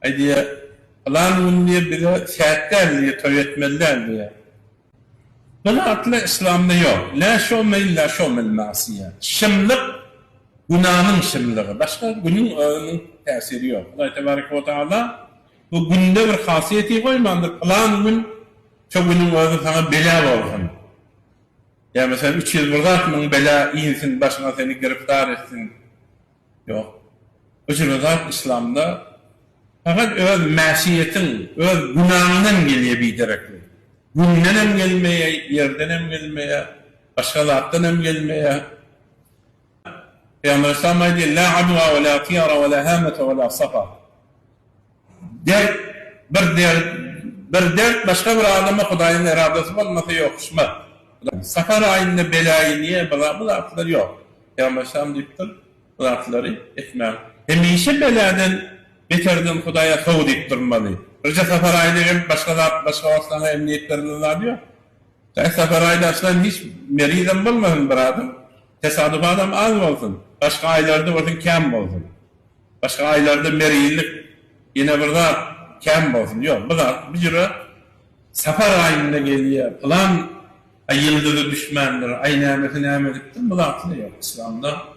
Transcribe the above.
Aý diýýär, pylan gün diýýär, bize sähet däl diýýär, toý etmeli däl diýýär. Bu zatlar yslamda ýok. Lä şu'me illa şu'mel ma'siýe. Şymlyk günanyň şymlygy. Başga günüň özüniň täsiri ýok. Hudaý tebareke we taala bu günde bir hasiýeti goýmandyr, pylan gün şo günüň özi saňa bela bolsun. Ýa meselem 301 zat müň bela insin başyňa seni giriftar etsin. Ýok. Bu jüre zat yslamda fakat öz mäsiýetiň, öz günaňdan gelýär bidereklik. Gündenem gelmeýär, ýerdenem gelmeýär, başga zatdan hem gelmeýär. Pygamber aleyhisselam aýdýar, La adwa we la tiyara we la hamete we la safar. Dert, bir dert, bir dert başga bir adama Hudaýyň eradasy bolmasa ýokuşmaz. Safar aýynda bela inýär, bu zatlar ýok. Pygamber aleyhisselam diýipdir, bu zatlary etmäň. Hemişe beladan, beterden Hudaýa sow diýip durmaly. Birje safar aýyna gelip başga zat, başga wagt saňa emniýet berlen zady ýok. Hudaý safar aýda aslan hiç merizem bolmasyn bir adam. Tesadüf adam az bolsun. Başga aýlarda bolsun kän bolsun. Başga aýlarda merizlik ýene bir zat kän bolsun. Ýok, bu zat bu jüre safar aýynda gelýär. Pylan aý ýyldyzy düşmändir, aý nämesi näme edipdir, bu zatlar ýok yslamda.